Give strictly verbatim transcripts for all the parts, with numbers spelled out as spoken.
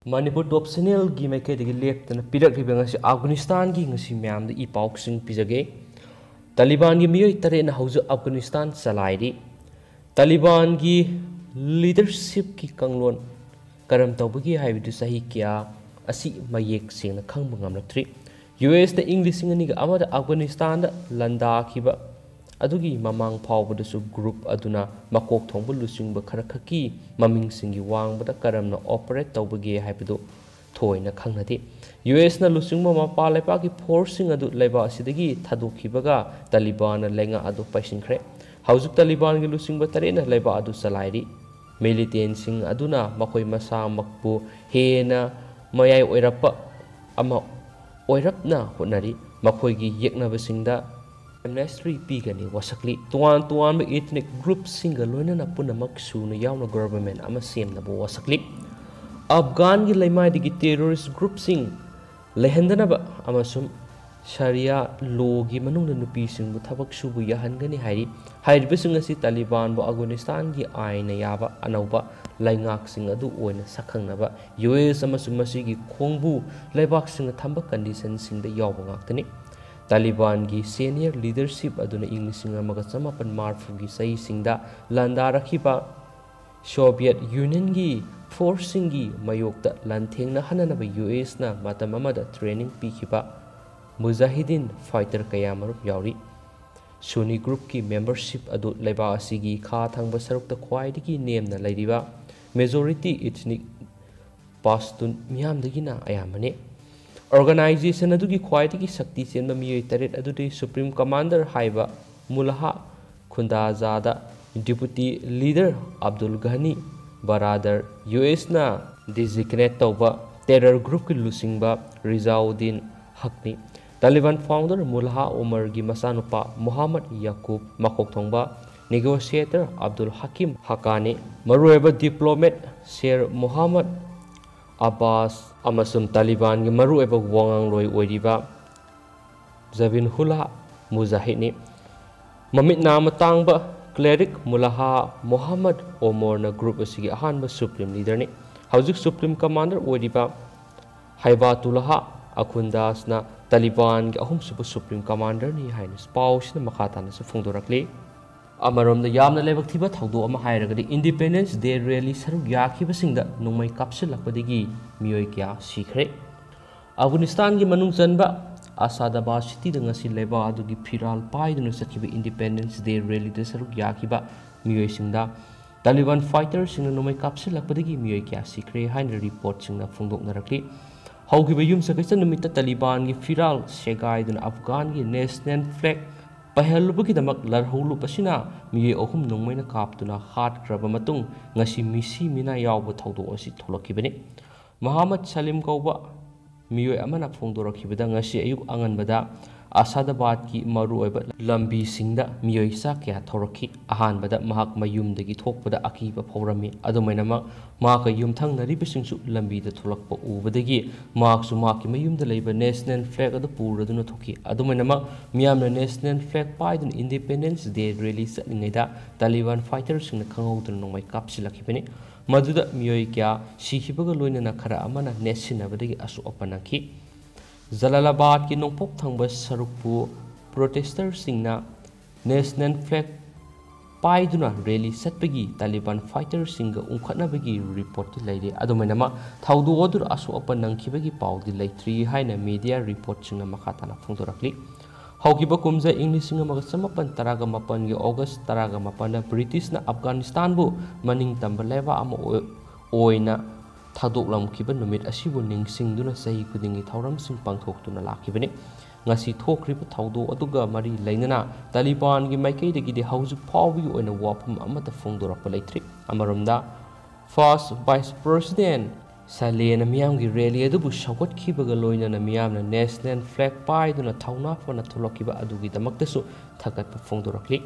ꯃꯅꯤꯄꯨꯔ ꯇꯣꯞ ꯆꯦꯅꯦꯜꯒꯤ ꯃꯥꯏꯀꯩꯗꯒꯤ ꯂꯦꯞꯇꯅ ꯄꯤꯔꯛꯂꯤꯕ ꯉꯁꯤ ꯑꯐꯒꯥꯅꯤꯁꯇꯥꯟꯒꯤ ꯉꯁꯤ ꯃꯌꯥꯝꯗ ꯏ ꯄꯥꯎꯁꯤꯡ ꯄꯤꯖꯒꯦ꯫ ꯇꯥꯂꯤꯕꯥꯟꯒꯤ ꯃꯤꯑꯣꯏ ꯇꯔꯦꯠꯅ ꯍꯧꯖꯤꯛ ꯑꯐꯒꯥꯅꯤꯁꯇꯥꯟ ꯆꯂꯥꯏꯔꯤ꯫ ꯇꯥꯂꯤꯕꯥꯟꯒꯤ ꯂꯤꯗꯔꯁꯤꯞꯀꯤ ꯀꯥꯡꯂꯣꯟ ꯀꯔꯝ ꯇꯧꯕꯒꯦ ꯍꯥꯏꯕꯗꯨ ꯆꯍꯤ ꯀꯌꯥ ꯑꯁꯤ ꯃꯌꯦꯛ ꯁꯦꯡꯅ ꯈꯪꯕ ꯉꯝꯂꯛꯇ꯭ꯔꯤ꯫ ꯌꯨ ꯑꯦꯁꯇ ꯏꯪ ꯂꯤꯁꯤꯡ ꯑꯅꯤꯒ ꯑꯃꯗ ꯑꯐꯒꯥꯅꯤꯁꯇꯥꯟꯗ ꯂꯥꯟꯗꯥꯈꯤꯕ ꯑꯗꯨꯒꯤ ꯃꯃꯥꯡ ꯐꯥꯎꯕꯗꯁꯨ ꯒ꯭ꯔꯨꯞ ꯑꯗꯨꯅ ꯃꯀꯣꯛ ꯊꯣꯡꯕ ꯂꯨꯆꯤꯡꯕ ꯈꯔꯈꯛꯀꯤ ꯃꯃꯤꯡꯁꯤꯡꯒꯤ ꯋꯥꯡꯃꯗ ꯀꯔꯝꯅ ꯑꯣꯄꯔꯦꯠ ꯇꯧꯕꯒꯦ ꯍꯥꯏꯕꯗꯨ ꯊꯣꯏꯅ ꯈꯪꯅꯗꯦ꯫ ꯌꯨ ꯑꯦꯁꯅ ꯂꯨꯆꯤꯡꯕ ꯃꯄꯥꯟ ꯂꯩꯕꯥꯛꯀꯤ ꯐꯣꯔꯁꯁꯤꯡ ꯑꯗꯨ ꯂꯩꯕꯥꯛ ꯑꯁꯤꯗꯒꯤ ꯊꯥꯗꯣꯛꯈꯤꯕꯒ ꯇꯥꯂꯤꯕꯥꯟꯅ ꯂꯩꯉꯥꯛ ꯑꯗꯨ ꯄꯥꯏꯁꯤꯟꯈ꯭ꯔꯦ꯫ ꯍꯧꯖꯤꯛ ꯇꯥꯂꯤꯕꯥꯟꯒꯤ ꯂꯨꯆꯤꯡꯕ ꯇꯔꯦꯠꯅ ꯂꯩꯕꯥꯛ ꯑꯗꯨ ꯆꯂꯥꯏꯔꯤ꯫ ꯃꯤꯂꯤꯇꯦꯟꯁꯤꯡ ꯑꯗꯨꯅ ꯃꯈꯣꯏ ꯃꯁꯥꯃꯛꯄꯨ ꯍꯦꯟꯅ ꯃꯌꯥꯏ ꯑꯣꯏꯔꯞꯄ ꯑꯃ ꯑꯣꯏꯔꯞꯅ ꯍꯣꯠꯅꯔꯤ꯫ ꯃꯈꯣꯏꯒꯤ ꯌꯦꯛꯅꯕꯁꯤꯡꯗ ꯑꯦꯝꯅꯦꯁꯇ꯭ꯔꯤ ꯄꯤꯒꯅꯤ ꯋꯥꯁꯛꯂꯤ꯫ ꯇꯣꯉꯥꯟ ꯇꯣꯉꯥꯟꯕ ꯏꯊꯅꯤꯛ ꯒ꯭ꯔꯨꯞꯁꯤꯡꯒ ꯂꯣꯏꯅꯅ ꯄꯨꯝꯅꯃꯛ ꯁꯨꯅ ꯌꯥꯎꯅ ꯒꯣꯚꯔꯟꯃꯦꯟ ꯑꯃ ꯁꯦꯝꯅꯕ ꯋꯥꯁꯛꯂꯤ꯫ ꯑꯐꯒꯥꯟꯒꯤ ꯂꯩꯃꯥꯏꯗꯒꯤ ꯇꯦꯔꯣꯔꯤꯁ ꯒ꯭ꯔꯨꯞꯁꯤꯡ ꯂꯩꯍꯟꯗꯅꯕ ꯑꯃꯁꯨꯡ ꯁꯔꯤꯌꯥ ꯂꯣꯒꯤ ꯃꯅꯨꯡꯗ ꯅꯨꯄꯤꯁꯤꯡꯕꯨ ꯊꯕꯛ ꯁꯨꯕ ꯌꯥꯍꯟꯒꯅꯤ ꯍꯥꯏꯔꯤ꯫ ꯍꯥꯏꯔꯤꯕꯁꯤꯡ ꯑꯁꯤ ꯇꯥꯂꯤꯕꯥꯟꯕꯨ ꯑꯐꯒꯥꯅꯤꯁꯇꯥꯟꯒꯤ ꯑꯥꯏꯟꯅ ꯌꯥꯕ ꯑꯅꯧꯕ ꯂꯩꯉꯥꯛꯁꯤꯡ ꯑꯗꯨ ꯑꯣꯏꯅ ꯁꯛꯈꯪꯅꯕ ꯌꯨ ꯑꯦꯁ ꯑꯃꯁꯨꯡ ꯃꯁꯤꯒꯤ ꯈꯣꯡꯕꯨ ꯂꯩꯕꯥꯛꯁꯤꯡꯅ ꯊꯝꯕ ꯀꯟꯗꯤꯁꯟꯁꯤꯡꯗ ꯌꯥꯎꯕ ꯉꯥꯛꯇꯅꯤ꯫ ꯇꯥꯂꯤꯕꯥꯟꯒꯤ ꯁꯦꯅꯤꯌꯔ ꯂꯤꯗꯔꯁꯤꯞ ꯑꯗꯨꯅ ꯏꯪ ꯂꯤꯁꯤꯡ ꯑꯃꯒ ꯆꯃꯥꯄꯟ ꯃꯔꯤꯐꯨꯒꯤ ꯆꯍꯤꯁꯤꯡꯗ ꯂꯥꯟꯗꯥꯔꯛꯈꯤꯕ ꯁꯣꯚꯤꯌꯦꯠ ꯌꯨꯅꯤꯌꯟꯒꯤ ꯐꯣꯔꯁꯁꯤꯡꯒꯤ ꯃꯥꯌꯣꯛꯇ ꯂꯥꯟꯊꯦꯡꯅꯍꯟꯅꯅꯕ ꯌꯨ ꯑꯦꯁꯅ ꯃꯇꯝ ꯑꯃꯗ ꯇ꯭ꯔꯦꯅꯤꯡ ꯄꯤꯈꯤꯕ ꯃꯨꯖꯥꯍꯤꯗꯤꯟ ꯐꯥꯏꯇꯔ ꯀꯌꯥꯃꯔꯨꯝ ꯌꯥꯎꯔꯤ꯫ ꯁꯨꯅꯤ ꯒ꯭ꯔꯨꯞꯀꯤ ꯃꯦꯝꯕꯔꯁꯤꯞ ꯑꯗꯨ ꯂꯩꯕꯥꯛ ꯑꯁꯤꯒꯤ ꯈꯥ ꯊꯪꯕ ꯁꯔꯨꯛꯇ ꯈ꯭ꯋꯥꯏꯗꯒꯤ ꯅꯦꯝꯅ ꯂꯩꯔꯤꯕ ꯃꯦꯖꯣꯔꯤꯇꯤ ꯏꯊꯅꯤꯛ ꯄꯥꯁꯇꯨꯟ ꯃꯤꯌꯥꯝꯗꯒꯤꯅ ꯑꯌꯥꯝꯕꯅꯤ꯫ ꯑꯣꯔꯒꯅꯥꯏꯖꯦꯁꯟ ꯑꯗꯨꯒꯤ ꯈ꯭ꯋꯥꯏꯗꯒꯤ ꯁꯛꯇꯤ ꯆꯦꯟꯕ ꯃꯤꯑꯣꯏ ꯇꯔꯦꯠ ꯑꯗꯨꯗꯤ ꯁꯨꯄ꯭ꯔꯤꯝ ꯀꯃꯥꯟꯗꯔ ꯍꯥꯏꯕ Mullah Akhundzada, deputy leader Abdul Ghani Baradar, U ꯑꯦꯁꯅ ꯗꯤꯖꯤꯒꯅꯦꯠ ꯇꯧꯕ ꯇꯦꯔꯔ ꯒ꯭ꯔꯨꯞꯀꯤ ꯂꯨꯆꯤꯡꯕ ꯔꯤꯖꯥꯎꯗꯤꯟ ꯍꯛꯅꯤ꯫ ꯇꯥꯂꯤꯕꯥꯟ ꯐꯥꯎꯟꯗꯔ ꯃꯨꯂꯥꯍꯥ ꯎꯃꯔꯒꯤ ꯃꯆꯥꯅꯨꯄꯥ ꯃꯨꯍꯥꯃꯗ ꯌꯥꯀꯨꯕ ꯃꯀꯣꯛ ꯊꯣꯡꯕ, ꯅꯦꯒꯣꯁꯤꯌꯦꯇꯔ ꯑꯕꯗꯨꯜ ꯍꯀꯤꯝ ꯍꯀꯥꯅꯤ, ꯃꯔꯨꯑꯣꯏꯕ ꯗꯤꯄ꯭ꯂꯣꯃꯦꯠ ꯁꯦꯔ ꯃꯨꯍꯥꯃꯗ ꯑꯕꯥꯁ ꯑꯃꯁꯨꯡ ꯇꯥꯂꯤꯕꯥꯟꯒꯤ ꯃꯔꯨꯑꯣꯏꯕ ꯋꯥꯉꯥꯡꯂꯣꯏ ꯑꯣꯏꯔꯤꯕ ꯖꯕꯤꯟꯍꯨꯂꯥ ꯃꯨꯖꯥꯍꯤꯗꯅꯤ꯫ ꯃꯃꯤꯠ ꯅꯥꯝꯃ ꯇꯥꯡꯕ ꯀ꯭ꯂꯦꯔꯤꯛ ꯃꯨꯂꯥꯍꯥ ꯃꯨꯍꯝꯃꯗ ꯑꯣꯃꯣꯔꯅ ꯒ꯭ꯔꯨꯞ ꯑꯁꯤꯒꯤ ꯑꯍꯥꯟꯕ ꯁꯨꯄ꯭ꯔꯤꯝ ꯂꯤꯗꯔꯅꯤ꯫ ꯍꯧꯖꯤꯛ ꯁꯨꯄ꯭ꯔꯤꯝ ꯀꯃꯥꯟꯗꯔ ꯑꯣꯏꯔꯤꯕ ꯍꯩꯕꯥꯇꯨꯜꯂꯥꯍ ꯑꯈꯨꯟꯗꯥꯁꯅ ꯇꯥꯂꯤꯕꯥꯟꯒꯤ ꯑꯍꯨꯝꯁꯨꯕ ꯁꯨꯄ꯭ꯔꯤꯝ ꯀꯃꯥꯟꯗꯔꯅꯤ ꯍꯥꯏꯅ ꯄꯥꯎꯁꯤꯅ ꯃꯈꯥ ꯇꯥꯅꯁꯨ ꯐꯣꯡꯗꯣꯔꯛꯂꯤ꯫ ꯑꯃꯔꯣꯝꯗ ꯌꯥꯝꯅ ꯂꯥꯏꯕꯛ ꯊꯤꯕ ꯊꯧꯗꯣꯛ ꯑꯃ ꯍꯥꯏꯔꯒꯗꯤ Independence Day rally ꯁꯔꯨꯛ ꯌꯥꯈꯤꯕꯁꯤꯡꯗ ꯅꯣꯡꯃꯩ ꯀꯥꯞꯁꯤꯜꯂꯛꯄꯗꯒꯤ ꯃꯤꯑꯣꯏ ꯀꯌꯥ ꯁꯤꯈ꯭ꯔꯦ꯫ ꯑꯐꯒꯥꯅꯤꯁꯇꯥꯟꯒꯤ ꯃꯅꯨꯡ ꯆꯟꯕ ꯑꯁꯥꯗꯕꯥꯗ ꯁꯤꯇꯤꯗ ꯉꯁꯤ ꯂꯩꯕꯥꯛ ꯑꯗꯨꯒꯤ ꯐꯤꯔꯥꯜ ꯄꯥꯏꯗꯨꯅ ꯆꯠꯈꯤꯕ Independence Day rallyꯗ ꯁꯔꯨꯛ ꯌꯥꯈꯤꯕ ꯃꯤꯑꯣꯏꯁꯤꯡꯗ ꯇꯥꯂꯤꯕꯥꯟ ꯐꯥꯏꯇꯔꯁꯤꯡꯅ ꯅꯣꯡꯃꯩ ꯀꯥꯞꯁꯤꯜꯂꯛꯄꯗꯒꯤ ꯃꯤꯑꯣꯏ ꯀꯌꯥ ꯁꯤꯈ꯭ꯔꯦ ꯍꯥꯏꯅ ꯔꯤꯄꯣꯔꯠꯁꯤꯡꯅ ꯐꯣꯡꯗꯣꯛꯅꯔꯛꯂꯤ꯫ ꯍꯧꯈꯤꯕ ꯌꯨꯝꯁꯀꯩꯁ ꯅꯨꯃꯤꯠꯇ ꯇꯥꯂꯤꯕꯥꯟꯒꯤ ꯐꯤꯔꯥꯜ ꯁꯦꯒꯥꯏꯗꯨꯅ ꯑꯐꯒꯥꯟꯒꯤ national flag ꯄꯥꯏꯍꯜꯂꯨꯕꯒꯤꯗꯃꯛ ꯂꯥꯜꯍꯧꯂꯨꯞ ꯑꯁꯤꯅ ꯃꯤꯑꯣꯏ ꯑꯍꯨꯝ ꯅꯣꯡꯃꯩꯅ ꯀꯥꯞꯇꯨꯅ ꯍꯥꯠꯈ꯭ꯔꯕ ꯃꯇꯨꯡ ꯉꯁꯤ ꯃꯤꯁꯤ ꯃꯤꯅꯥ ꯌꯥꯎꯕ ꯊꯧꯗꯣꯛ ꯑꯁꯤ ꯊꯣꯛꯂꯛꯈꯤꯕꯅꯤ꯫ ꯃꯍꯥꯃꯠ ꯁꯂꯤꯝ ꯀꯧꯕ ꯃꯤꯑꯣꯏ ꯑꯃꯅ ꯐꯣꯡꯗꯣꯔꯛꯈꯤꯕꯗ ꯉꯁꯤ ꯑꯌꯨꯛ ꯑꯉꯟꯕꯗ ꯑꯁꯥꯗꯕꯥꯗꯀꯤ ꯃꯔꯨꯑꯣꯏꯕ ꯂꯝꯕꯤꯁꯤꯡꯗ ꯃꯤꯑꯣꯏ ꯆꯥ ꯀꯌꯥ ꯊꯧꯔꯛꯈꯤ꯫ ꯑꯍꯥꯟꯕꯗ ꯃꯍꯥꯛ ꯃꯌꯨꯝꯗꯒꯤ ꯊꯣꯛꯄꯗ ꯑꯀꯤꯕ ꯐꯥꯎꯔꯝꯃꯤ꯫ ꯑꯗꯨꯃꯥꯏꯅꯃꯛ ꯃꯍꯥꯛꯀ ꯌꯨꯝꯊꯪꯅꯔꯤꯕꯁꯤꯡꯁꯨ ꯂꯝꯕꯤꯗ ꯊꯣꯛꯂꯛꯄ ꯎꯕꯗꯒꯤ ꯃꯍꯥꯛꯁꯨ ꯃꯍꯥꯛꯀꯤ ꯃꯌꯨꯝꯗ ꯂꯩꯕ national flag ꯑꯗꯨ ꯄꯨꯔꯗꯨꯅ ꯊꯣꯛꯈꯤ꯫ ꯑꯗꯨꯃꯥꯏꯅꯃꯛ ꯃꯤꯌꯥꯝꯅ national flag ꯄꯥꯏꯗꯨꯅ Independence Day rally ꯆꯠꯂꯤꯉꯩꯗ ꯇꯥꯂꯤꯕꯥꯟ ꯐꯥꯏꯇꯔꯁꯤꯡꯅ ꯈꯪꯍꯧꯗꯅ ꯅꯣꯡꯃꯩ ꯀꯥꯞꯁꯤꯜꯂꯛꯈꯤꯕꯅꯤ꯫ ꯃꯗꯨꯗ ꯃꯤꯑꯣꯏ ꯀꯌꯥ ꯁꯤꯈꯤꯕꯒ ꯂꯣꯏꯅꯅ ꯈꯔ ꯑꯃꯅ ꯅꯦꯠꯁꯤꯟꯅꯕꯗꯒꯤ ꯑꯁꯣꯛ ꯑꯄꯟ ꯅꯪꯈꯤ꯫ ꯖꯂꯥꯂꯥꯕꯥꯗꯀꯤ ꯅꯣꯡꯄꯣꯛ ꯊꯪꯕ ꯁꯔꯨꯛꯄꯨ ꯄ꯭ꯔꯣꯇꯦꯁꯇꯔꯁꯤꯡꯅ national flag ꯄꯥꯏꯗꯨꯅ rally ꯆꯠꯄꯒꯤ ꯇꯥꯂꯤꯕꯥꯟ ꯐꯥꯏꯇꯔꯁꯤꯡꯒ ꯎꯪꯈꯠꯅꯕꯒꯤ ꯔꯤꯄꯣꯔꯠꯇꯤ ꯂꯩꯔꯦ꯫ ꯑꯗꯨꯃꯥꯏꯅꯃꯛ ꯊꯧꯗꯣꯛ ꯑꯗꯨꯗ ꯑꯁꯣꯛ ꯑꯄꯟ ꯅꯪꯈꯤꯕꯒꯤ ꯄꯥꯎꯗꯤ ꯂꯩꯇ꯭ꯔꯤ ꯍꯥꯏꯅ ꯃꯤꯗꯤꯌꯥ ꯔꯤꯄꯣꯔꯠꯁꯤꯡꯅ ꯃꯈꯥ ꯇꯥꯅ ꯐꯣꯡꯗꯣꯔꯛꯂꯤ꯫ ꯍꯧꯈꯤꯕ ꯀꯨꯝꯖꯥ ꯏꯪ ꯂꯤꯁꯤꯡ ꯑꯃꯒ ꯆꯃꯥꯄꯟ ꯇꯔꯥꯒ ꯃꯥꯄꯟꯒꯤ ꯑꯣꯒꯁ ꯇꯔꯥꯒ ꯃꯥꯄꯟꯗ ꯕ꯭ꯔꯤꯇꯤꯁꯅ ꯑꯐꯒꯥꯅꯤꯁꯇꯥꯟꯕꯨ ꯃꯅꯤꯡ ꯇꯝꯕ ꯂꯩꯕꯥꯛ ꯑꯃ ꯑꯣꯏ-, ꯑꯣꯏꯅ ꯊꯥꯗꯣꯛꯂꯝꯈꯤꯕ ꯅꯨꯃꯤꯠ ꯑꯁꯤꯕꯨ ꯅꯤꯡꯁꯤꯡꯗꯨꯅ ꯆꯍꯤ ꯈꯨꯗꯤꯡꯒꯤ ꯊꯧꯔꯝꯁꯤꯡ ꯄꯥꯡꯊꯣꯛꯇꯨꯅ ꯂꯥꯛꯈꯤꯕꯅꯤ꯫ ꯉꯁꯤ ꯊꯣꯛꯈ꯭ꯔꯤꯕ ꯊꯧꯗꯣꯛ ꯑꯗꯨꯒ ꯃꯔꯤ ꯂꯩꯅꯅ ꯇꯥꯂꯤꯕꯥꯟꯒꯤ ꯃꯥꯏꯀꯩꯗꯒꯤꯗꯤ ꯍꯧꯖꯤꯛ ꯐꯥꯎꯕꯒꯤ ꯑꯣꯏꯅ ꯋꯥꯐꯝ ꯑꯃꯠꯇ ꯐꯣꯡꯗꯣꯔꯛꯄ ꯂꯩꯇ꯭ꯔꯤ꯫ ꯑꯃꯔꯣꯝꯗ, First Vice President ꯁꯥꯂꯦꯅ ꯃꯤꯌꯥꯝꯒꯤ rally ꯑꯗꯨꯕꯨ ꯁꯧꯒꯠꯈꯤꯕꯒ ꯂꯣꯏꯅꯅ ꯃꯤꯌꯥꯝꯅ national flag ꯄꯥꯏꯗꯨꯅ ꯊꯧꯅꯥ ꯐꯅ ꯊꯣꯛꯂꯛꯈꯤꯕ ꯑꯗꯨꯒꯤꯗꯃꯛꯇꯁꯨ ꯊꯥꯒꯠꯄ ꯐꯣꯡꯗꯣꯔꯛꯂꯤ꯫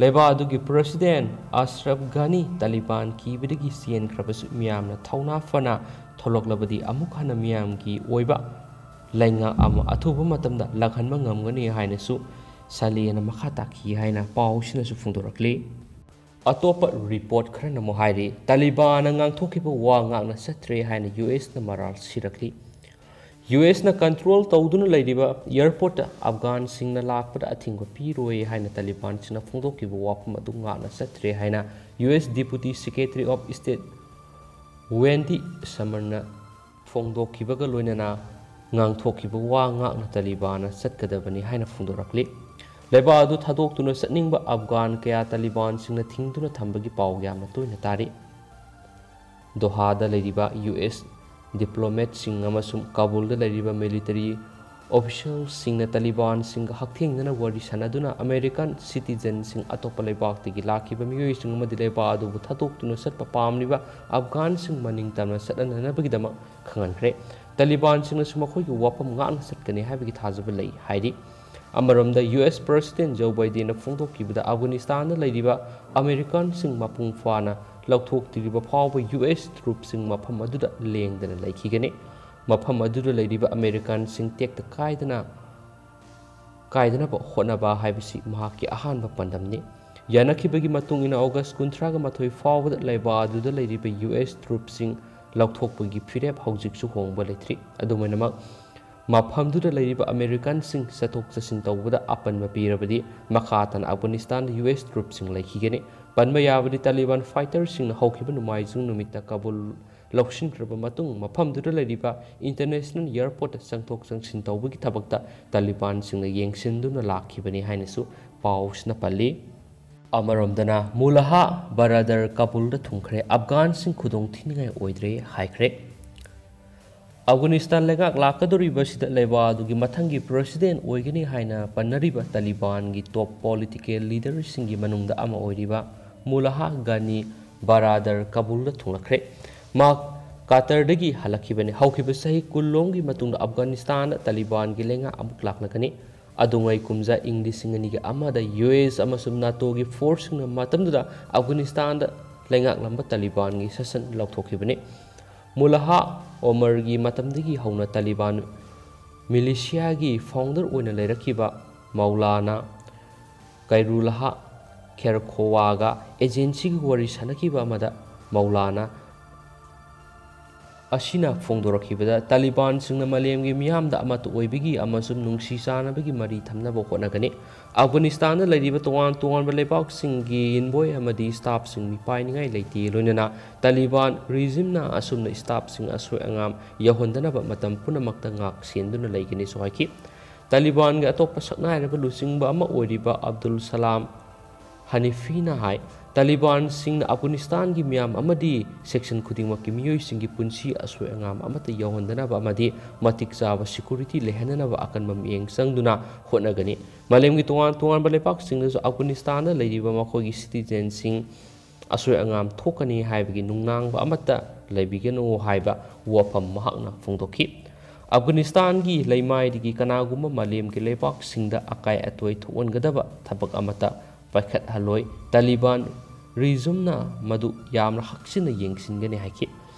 ꯂꯩꯕꯥꯛ ꯑꯗꯨꯒꯤ President ꯑꯁꯔꯐ ꯘꯥꯅꯤ ꯇꯥꯂꯤꯕꯥꯟ ꯀꯤꯕꯗꯒꯤ ꯆꯦꯟꯈ꯭ꯔꯕꯁꯨ ꯃꯤꯌꯥꯝꯅ ꯊꯧꯅꯥ ꯐꯅ ꯊꯣꯛꯂꯛꯂꯕꯗꯤ ꯑꯃꯨꯛ ꯍꯟꯅ ꯃꯤꯌꯥꯝꯒꯤ ꯑꯣꯏꯕ ꯂꯩꯉꯥꯛ ꯑꯃ ꯑꯊꯨꯕ ꯃꯇꯝꯗ ꯂꯥꯛꯍꯟꯕ ꯉꯝꯒꯅꯤ ꯍꯥꯏꯅꯁꯨ ꯁꯥꯂꯦꯅ ꯃꯈꯥ ꯇꯥꯈꯤ ꯍꯥꯏꯅ ꯄꯥꯎꯁꯤꯅꯁꯨ ꯐꯣꯡꯗꯣꯔꯛꯂꯤ꯫ ꯑꯇꯣꯞꯄ ꯔꯤꯄꯣꯔꯠ ꯈꯔꯅ ꯑꯃꯨꯛ ꯍꯥꯏꯔꯤ, ꯇꯥꯂꯤꯕꯥꯟꯅ ꯉꯥꯡꯊꯣꯛꯈꯤꯕ ꯋꯥ ꯉꯥꯛꯅ ꯆꯠꯇ꯭ꯔꯦ ꯍꯥꯏꯅ ꯌꯨ ꯑꯦꯁꯅ ꯃꯔꯥꯜ ꯁꯤꯔꯛꯂꯤ꯫ ꯌꯨ ꯑꯦꯁꯅ ꯀꯟꯇ꯭ꯔꯣꯜ ꯇꯧꯗꯨꯅ ꯂꯩꯔꯤꯕ ꯑꯦꯌꯔꯄꯣꯔꯠꯇ ꯑꯐꯒꯥꯟꯁꯤꯡꯅ ꯂꯥꯛꯄꯗ ꯑꯊꯤꯡꯕ ꯄꯤꯔꯣꯏ ꯍꯥꯏꯅ ꯇꯥꯂꯤꯕꯥꯟꯁꯤꯡꯅ ꯐꯣꯡꯗꯣꯛꯈꯤꯕ ꯋꯥꯐꯝ ꯑꯗꯨ ꯉꯥꯛꯅ ꯆꯠꯇ꯭ꯔꯦ ꯍꯥꯏꯅ U S Deputy Secretary of State Wendy Shermanꯅ ꯐꯣꯡꯗꯣꯛꯈꯤꯕꯒ ꯂꯣꯏꯅꯅ ꯉꯥꯡꯊꯣꯛꯈꯤꯕ ꯋꯥ ꯉꯥꯛꯅ ꯇꯥꯂꯤꯕꯥꯟꯅ ꯆꯠꯀꯗꯕꯅꯤ ꯍꯥꯏꯅ ꯐꯣꯡꯗꯣꯔꯛꯂꯤ꯫ ꯂꯩꯕꯥꯛ ꯑꯗꯨ ꯊꯥꯗꯣꯛꯇꯨꯅ ꯆꯠꯅꯤꯡꯕ ꯑꯐꯒꯥꯟ ꯀꯌꯥ ꯇꯥꯂꯤꯕꯥꯟꯁꯤꯡꯅ ꯊꯤꯡꯗꯨꯅ ꯊꯝꯕꯒꯤ ꯄꯥꯎ ꯌꯥꯝꯅ ꯇꯣꯏꯅ ꯇꯥꯔꯤ꯫ ꯗꯣꯍꯥꯗ ꯂꯩꯔꯤꯕ ꯌꯨ ꯑꯦꯁ ꯗꯤꯄ꯭ꯂꯣꯃꯦꯠꯁꯤꯡ ꯑꯃꯁꯨꯡ ꯀꯥꯕꯨꯜꯗ ꯂꯩꯔꯤꯕ ꯃꯤꯂꯤꯇꯔꯤ ꯑꯣꯐꯤꯁꯤꯌꯦꯜꯁꯤꯡꯅ ꯇꯥꯂꯤꯕꯥꯟꯁꯤꯡꯒ ꯍꯛꯊꯦꯡꯅꯅ ꯋꯥꯔꯤ ꯁꯥꯟꯅꯗꯨꯅ ꯑꯃꯦꯔꯤꯀꯥꯟ ꯁꯤꯇꯤꯖꯟꯁꯤꯡ, ꯑꯇꯣꯞꯄ ꯂꯩꯕꯥꯛꯇꯒꯤ ꯂꯥꯛꯈꯤꯕ ꯃꯤꯑꯣꯏꯁꯤꯡ ꯑꯃꯗꯤ ꯂꯩꯕꯥꯛ ꯑꯗꯨꯕꯨ ꯊꯥꯗꯣꯛꯇꯨꯅ ꯆꯠꯄ ꯄꯥꯝꯂꯤꯕ ꯑꯐꯒꯥꯟꯁꯤꯡ ꯃꯅꯤꯡ ꯇꯝꯅ ꯆꯠꯅꯅꯕꯒꯤꯗꯃꯛ ꯈꯪꯍꯟꯈ꯭ꯔꯦ꯫ ꯇꯥꯂꯤꯕꯥꯟꯁꯤꯡꯅꯁꯨ ꯃꯈꯣꯏꯒꯤ ꯋꯥꯐꯝ ꯉꯥꯛꯅ ꯆꯠꯀꯅꯤ ꯍꯥꯏꯕꯒꯤ ꯊꯥꯖꯕ ꯂꯩ ꯍꯥꯏꯔꯤ꯫ ꯑꯃꯔꯣꯝꯗ, ꯌꯨ ꯑꯦꯁ President Joe Bidenꯅ ꯐꯣꯡꯗꯣꯛꯈꯤꯕꯗ, ꯑꯐꯒꯥꯅꯤꯁꯇꯥꯟꯗ ꯂꯩꯔꯤꯕ ꯑꯃꯦꯔꯤꯀꯥꯟꯁꯤꯡ ꯃꯄꯨꯡ ꯐꯥꯅ ꯂꯧꯊꯣꯛꯇ꯭ꯔꯤꯕ ꯐꯥꯎꯕ ꯌꯨ ꯑꯦꯁ troopꯁꯤꯡ ꯃꯐꯝ ꯑꯗꯨꯗ ꯂꯦꯡꯗꯅ ꯂꯩꯈꯤꯒꯅꯤ꯫ ꯃꯐꯝ ꯑꯗꯨꯗ ꯂꯩꯔꯤꯕ ꯑꯃꯦꯔꯤꯀꯥꯟꯁꯤꯡ ꯇꯦꯛꯇ ꯀꯥꯏꯗꯅ, ꯀꯥꯏꯗꯅꯕ ꯍꯣꯠꯅꯕ ꯍꯥꯏꯕꯁꯤ ꯃꯍꯥꯛꯀꯤ ꯑꯍꯥꯟꯕ ꯄꯥꯟꯗꯝꯅꯤ꯫ ꯌꯥꯅꯈꯤꯕꯒꯤ ꯃꯇꯨꯡ ꯏꯟꯅ, ꯑꯣꯒꯁ ꯀꯨꯟꯊ꯭ꯔꯥꯒ ꯃꯥꯊꯣꯏ ꯐꯥꯎꯕꯗ ꯂꯩꯕꯥꯛ ꯑꯗꯨꯗ ꯂꯩꯔꯤꯕ ꯌꯨ ꯑꯦꯁ troopꯁꯤꯡ ꯂꯧꯊꯣꯛꯄꯒꯤ ꯐꯤꯔꯦꯞ ꯍꯧꯖꯤꯛꯁꯨ ꯍꯣꯡꯕ ꯂꯩꯇ꯭ꯔꯤ꯫ ꯑꯗꯨꯝ ꯑꯣꯏꯅꯃꯛ, ꯃꯐꯝꯗꯨꯗ ꯂꯩꯔꯤꯕ ꯑꯃꯦꯔꯤꯀꯥꯟꯁꯤꯡ ꯆꯠꯊꯣꯛ ꯆꯠꯁꯤꯟ ꯇꯧꯕꯗ ꯑꯄꯟꯕ ꯄꯤꯔꯕꯗꯤ, ꯃꯈꯥ ꯇꯥꯅ ꯑꯐꯒꯥꯅꯤꯁꯇꯥꯟꯗ ꯌꯨ ꯑꯦꯁ troopꯁꯤꯡ ꯂꯩꯈꯤꯒꯅꯤ꯫ ꯄꯟꯕ ꯌꯥꯕꯗꯤ, ꯇꯥꯂꯤꯕꯥꯟ fighterꯁꯤꯡꯅ ꯍꯧꯈꯤꯕ ꯅꯣꯡꯃꯥꯏꯖꯤꯡ ꯅꯨꯃꯤꯠꯇ ꯀꯥꯕꯨꯜ ꯂꯧꯁꯤꯟꯈ꯭ꯔꯕ ꯃꯇꯨꯡ, ꯃꯐꯝꯗꯨꯗ ꯂꯩꯔꯤꯕ international airportꯇ ꯆꯪꯊꯣꯛ ꯆꯪꯁꯤꯟ ꯇꯧꯕꯒꯤ ꯊꯕꯛꯇ ꯇꯥꯂꯤꯕꯥꯟꯁꯤꯡꯅ ꯌꯦꯡꯁꯤꯟꯗꯨꯅ ꯂꯥꯛꯈꯤꯕꯅꯤ ꯍꯥꯏꯅꯁꯨ ꯄꯥꯎꯁꯤꯅ ꯄꯜꯂꯤ꯫ ꯑꯃꯔꯣꯝꯗꯅ, ꯃꯨꯂꯥꯍꯥ ꯕꯔꯥꯗꯔ ꯀꯥꯕꯨꯜꯗ ꯊꯨꯡꯈ꯭ꯔꯦ, ꯑꯐꯒꯥꯟꯁꯤꯡ ꯈꯨꯗꯣꯡ ꯊꯤꯅꯤꯡꯉꯥꯏ ꯑꯣꯏꯗ꯭ꯔꯦ ꯍꯥꯏꯈ꯭ꯔꯦ꯫ ꯑꯐꯒꯥꯅꯤꯁꯇꯥꯟ ꯂꯩꯉꯥꯛ ꯂꯥꯛꯀꯗꯧꯔꯤꯕꯁꯤꯗ ꯂꯩꯕꯥꯛ ꯑꯗꯨꯒꯤ ꯃꯊꯪꯒꯤ president ꯑꯣꯏꯒꯅꯤ ꯍꯥꯏꯅ ꯄꯟꯅꯔꯤꯕ ꯇꯥꯂꯤꯕꯥꯟꯒꯤ top political leaderꯁꯤꯡꯒꯤ ꯃꯅꯨꯡꯗ ꯑꯃ ꯑꯣꯏꯔꯤꯕ ꯃꯨꯂꯥꯍꯥ ꯒꯥꯅꯤ ꯕꯔꯥꯗꯔ ꯀꯥꯕꯨꯜꯗ ꯊꯨꯡꯂꯛꯈ꯭ꯔꯦ꯫ ꯃꯍꯥꯛ ꯀꯇꯔꯗꯒꯤ ꯍꯜꯂꯛꯈꯤꯕꯅꯤ꯫ ꯍꯧꯈꯤꯕ ꯆꯍꯤ ꯀꯨꯟꯂꯣꯝꯒꯤ ꯃꯇꯨꯡꯗ ꯑꯐꯒꯥꯅꯤꯁꯇꯥꯟꯗ ꯇꯥꯂꯤꯕꯥꯟꯒꯤ ꯂꯩꯉꯥꯛ ꯑꯃꯨꯛ ꯂꯥꯛꯂꯒꯅꯤ꯫ ꯑꯗꯨꯉꯩ ꯀꯨꯝꯖꯥ ꯏꯪ ꯂꯤꯁꯤꯡ ꯑꯅꯤꯒ ꯑꯃꯗ ꯌꯨ ꯑꯦꯁ ꯑꯃꯁꯨꯡ ꯅꯥꯇꯣꯒꯤ forceꯁꯤꯡꯅ ꯃꯇꯝꯗꯨꯗ ꯑꯐꯒꯥꯅꯤꯁꯇꯥꯟꯗ ꯂꯩꯉꯥꯛꯂꯝꯕ ꯇꯥꯂꯤꯕꯥꯟꯒꯤ ꯁꯥꯁꯟ ꯂꯧꯊꯣꯛꯈꯤꯕꯅꯤ꯫ ꯃꯨꯂꯥꯍꯥ ꯑꯣꯃꯔꯒꯤ ꯃꯇꯝꯗꯒꯤ ꯍꯧꯅ ꯇꯥꯂꯤꯕꯥꯟ militiaꯒꯤ founder ꯑꯣꯏꯅ ꯂꯩꯔꯛꯈꯤꯕ ꯃꯧꯂꯥꯅꯥ ꯀꯩꯔꯨꯂꯥꯍꯥ ꯈꯦꯔꯈꯣꯋꯥꯒ ꯑꯦꯖꯦꯟꯁꯤꯒꯤ ꯋꯥꯔꯤ ꯁꯥꯟꯅꯈꯤꯕ ꯑꯃꯗ ꯃꯧꯂꯥꯅꯥ ꯑꯁꯤꯅ ꯐꯣꯡꯗꯣꯔꯛꯈꯤꯕꯗ, ꯇꯥꯂꯤꯕꯥꯟꯁꯤꯡꯅ ꯃꯥꯂꯦꯝꯒꯤ ꯃꯤꯌꯥꯝꯗ ꯑꯃꯠꯇ ꯑꯣꯏꯕꯒꯤ ꯑꯃꯁꯨꯡ ꯅꯨꯡꯁꯤ ꯆꯥꯟꯅꯕꯒꯤ ꯃꯔꯤ ꯊꯝꯅꯕ ꯍꯣꯠꯅꯒꯅꯤ꯫ ꯑꯐꯒꯥꯅꯤꯁꯇꯥꯟꯗ ꯂꯩꯔꯤꯕ ꯇꯣꯉꯥꯟ ꯇꯣꯉꯥꯟꯕ ꯂꯩꯕꯥꯛꯁꯤꯡꯒꯤ ꯏꯟꯚꯣꯏ ꯑꯃꯗꯤ ꯁ꯭ꯇꯥꯐꯁꯤꯡ ꯃꯤꯄꯥꯏꯅꯤꯡꯉꯥꯏ ꯂꯩꯇꯦ, ꯂꯣꯏꯅꯅ ꯇꯥꯂꯤꯕꯥꯟ ꯔꯤꯖꯤꯝꯅ ꯑꯁꯨꯝꯅ ꯁ꯭ꯇꯥꯐꯁꯤꯡ ꯑꯁꯣꯏ ꯑꯉꯥꯝ ꯌꯧꯍꯟꯗꯅꯕ ꯃꯇꯝ ꯄꯨꯝꯅꯃꯛꯇ ꯉꯥꯛ ꯁꯦꯟꯗꯨꯅ ꯂꯩꯒꯅꯤꯁꯨ ꯍꯥꯏꯈꯤ꯫ ꯇꯥꯂꯤꯕꯥꯟꯒꯤ ꯑꯇꯣꯞꯄ ꯁꯛꯅꯥꯏꯔꯕ ꯂꯨꯆꯤꯡꯕ ꯑꯃ ꯑꯣꯏꯔꯤꯕ ꯑꯕꯗꯨꯜ ꯁꯂꯥꯝ ꯍꯅꯤꯐꯤꯅ ꯍꯥꯏ, ꯇꯥꯂꯤꯕꯥꯟꯁꯤꯡꯅ ꯑꯐꯒꯥꯅꯤꯁꯇꯥꯟꯒꯤ ꯃꯤꯌꯥꯝ ꯑꯃꯗꯤ ꯁꯦꯛꯁꯟ ꯈꯨꯗꯤꯡꯃꯛꯀꯤ ꯃꯤꯑꯣꯏꯁꯤꯡꯒꯤ ꯄꯨꯟꯁꯤ ꯑꯁꯣꯏ ꯑꯉꯥꯝ ꯑꯃꯠꯇ ꯌꯧꯍꯟꯗꯅꯕ ꯑꯃꯗꯤ ꯃꯇꯤꯛ ꯆꯥꯕ ꯁꯦꯀ꯭ꯌꯨꯔꯤꯇꯤ ꯂꯩꯍꯟꯅꯅꯕ ꯑꯀꯟꯕ ꯃꯤꯠꯌꯦꯡ ꯆꯪꯗꯨꯅ ꯍꯣꯠꯅꯒꯅꯤ꯫ ꯃꯥꯂꯦꯝꯒꯤ ꯇꯣꯉꯥꯟ ꯇꯣꯉꯥꯟꯕ ꯂꯩꯕꯥꯛꯁꯤꯡꯗꯁꯨ ꯑꯐꯒꯥꯅꯤꯁꯇꯥꯟꯗ ꯂꯩꯔꯤꯕ ꯃꯈꯣꯏꯒꯤ ꯁꯤꯇꯤꯖꯦꯟꯁꯤꯡ ꯑꯁꯣꯏ ꯑꯉꯥꯝ ꯊꯣꯛꯀꯅꯤ ꯍꯥꯏꯕꯒꯤ ꯅꯨꯡꯅꯥꯡꯕ ꯑꯃꯠꯇ ꯂꯩꯕꯤꯒꯅꯨ ꯍꯥꯏꯕ ꯋꯥꯐꯝ ꯃꯍꯥꯛꯅ ꯐꯣꯡꯗꯣꯛꯈꯤ꯫ ꯑꯐꯒꯥꯅꯤꯁꯇꯥꯟꯒꯤ ꯂꯩꯃꯥꯏꯗꯒꯤ ꯀꯅꯥꯒꯨꯝꯕ ꯃꯥꯂꯦꯝꯒꯤ ꯂꯩꯕꯥꯛꯁꯤꯡꯗ ꯑꯀꯥꯏ ꯑꯇꯣꯏ ꯊꯣꯛꯍꯟꯒꯗꯕ ꯊꯕꯛ ꯑꯃꯠꯇ ꯄꯥꯏꯈꯠꯍꯜꯂꯣꯏ꯫ ꯇꯥꯂꯤꯕꯥꯟ ꯔꯤꯖꯤꯝꯅ ꯃꯗꯨ ꯌꯥꯝꯅ ꯍꯛꯆꯤꯟꯅ ꯌꯦꯡꯁꯤꯟꯒꯅꯤ ꯍꯥꯏꯈꯤ꯫